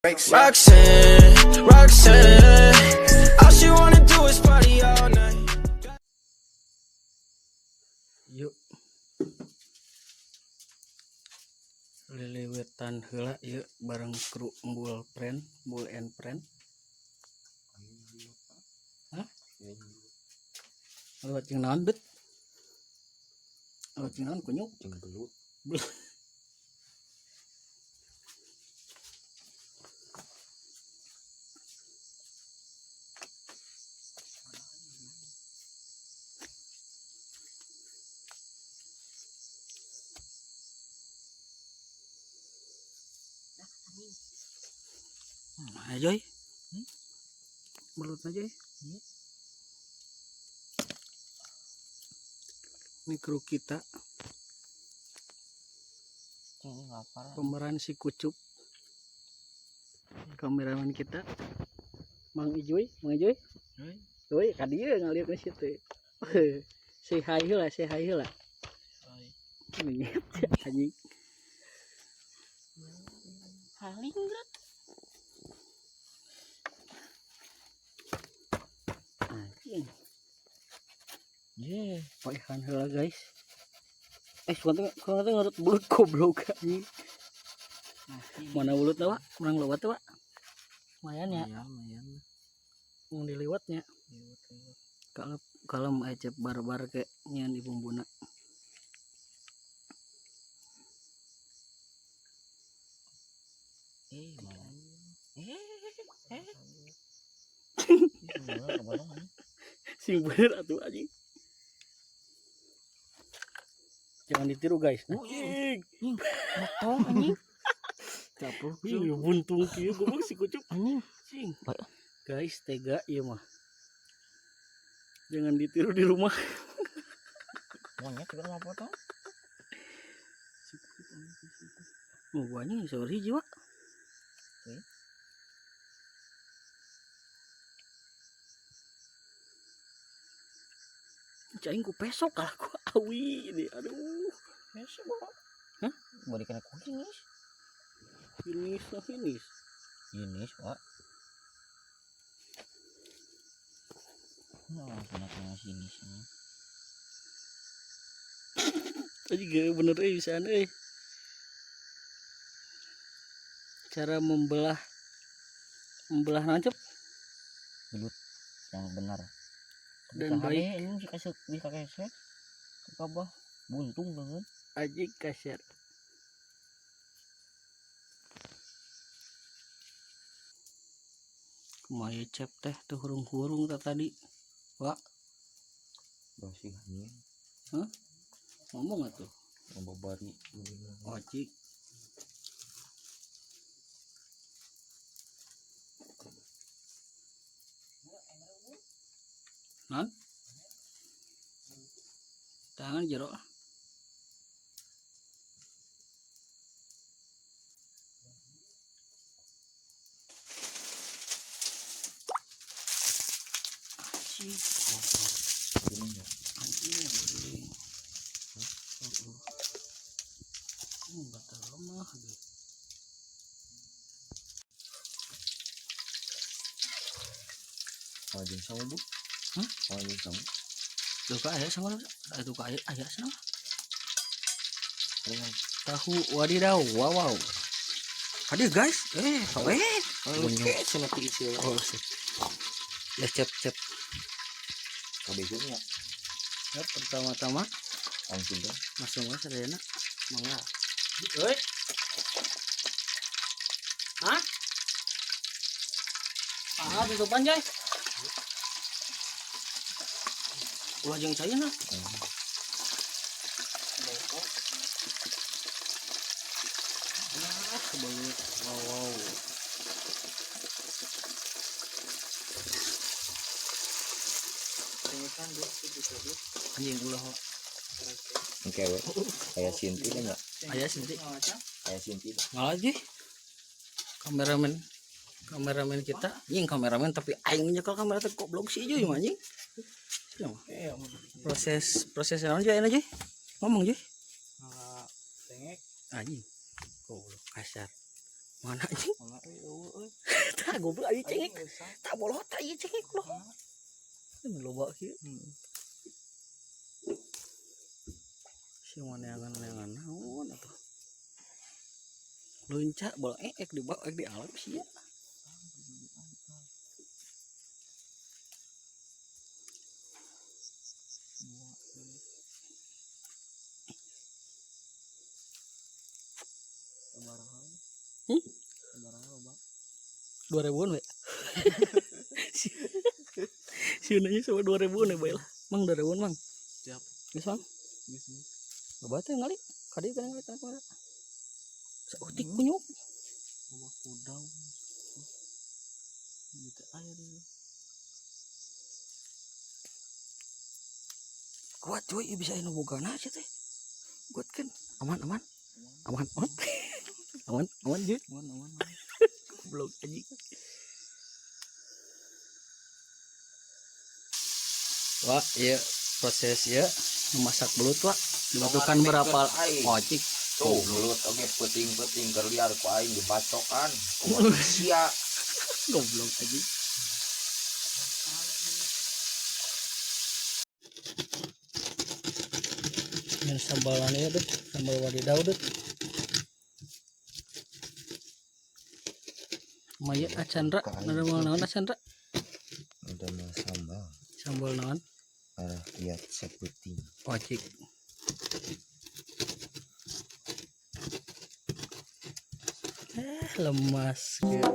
Roxanne, Roxanne, all she wanna do is party all night. Yuk, liliwetan heula yuk bareng kru Embul Friend, Embul and Friend. Hah? Lewat jeung naon, Bet? Lewat jeung naon kunyuk? Jeung belut. Belut. Ayo, Joy. Belut aja. Ini kru kita. Ini lapar. Pemeran si Kucup. Kameramen kita. Mang Ijuy, Mang Ijuy. Euy, ka dieu ngalieu ka situ. Say hi heula, say hi heula. Anjing. Haling berat. Anjing. Ye. Poehan heula guys. Sugan teh ngarut belut goblok anjing. Mana belut Wak? Menang lewat tuh, Wak. Lumayan ya. Iya, lumayan. Mau diliwatnya. Liwat-liwat. Kalau kalau mau ecep barbar ke nyian di bumbuna. Mana? Eh. Sing bener atuh anjing. Jangan ditiru guys. Anjing. Motong anjing. Capluk. Ih, buntung kieu goblok si Kucup. Anjing. Anjing. Guys, tega ieu mah. Jangan ditiru di rumah. Monyet juga mau potong. Oh, guanya saur hiji, Wak. Cai ku pesok kalah ku awi ini. Aduh. Pesok, Wak. Hah? Mau dikena kucing, guys. Finish lah, finish. Finish, Wak. Nah, kena kena finish ini. Tadi gak bener bisa euy. Cara membelah nancep belut yang benar. Dan Bisa baik. hade, ini bisa kesek, bisa kesek. Ke bawah buntung banget. Aji kasar. Kumaha cep teh tuh hurung-hurung teh tadi. Wak. Basi anjing. Hah? Ngomong atuh. Ngobabari. Ojik. Non? Tangan jero. Anjing. Gini ya. Anjing anjing. Batal lemah deh. Anjing sama, Bu. Hah? Anjing sama. Tuh ka aya sama itu ka aya aya sama. Ringan. Tahu wadidaw, wow wow. Hadir guys. Oke, cenah ti isi. Oh, sip. Ya cep cep. Kabehnya. Ya, pertama-tama Langsung dong. Langsung aja sadayana. Mangga. Euy. Hah? Ah, tutupan, Jay. Ulah jeung cai nah. Ah, kebelut. Wow, wow. Anjing ulah. Oke, we. Kayak Sinti lah enggak? Aya Sinti. Kayak Sinti. Malah sih. Kameramen. Kameramen kita, anjing kameramen tapi aing nyekel kamera teh goblok sih ieu mah anjing. Proses proses naon aja aja. Ngomong je. Tengek. Anjing. Goblok kasar. Mana anjing? Mana euy eueuh euy. Tah goblok anjing cengek. Tak bolot tah ieu cengek loh. Ini loba kieu. Si maneangan-neangan naon atuh. Leunca bola ek di bawah ek di alam sia. Hmm? 2000-an we. Si nanya sama 2000-an ya bae lah. Mang 2000-an mang. Siap. Geus mang. Geus geus. Loba teh ngali. Kadi teh ngali kana kamera. Saeutik kunyuk. Loba kudau. Ieu teh air. Kuat cuy, ieu bisa anu bogana sia teh. Kuat kan? Aman aman. Aman aman. Aman aman cuy. Aman aman. Goblok anjing. Wah, iya proses ya memasak belut, Wak. Dibutuhkan berapa ocik? Tuh, belut oge peuting-peuting keur liar ku aing dibacokan. Ku manusia. Goblok anjing. Ini sambalan ya, Dut. Sambal wadidaw, Dut. Maya Acandra, ada mau naon Acandra? Udah mau sambal. Sambal naon? Arah lihat sepeuting. Ocik. Lemas gitu.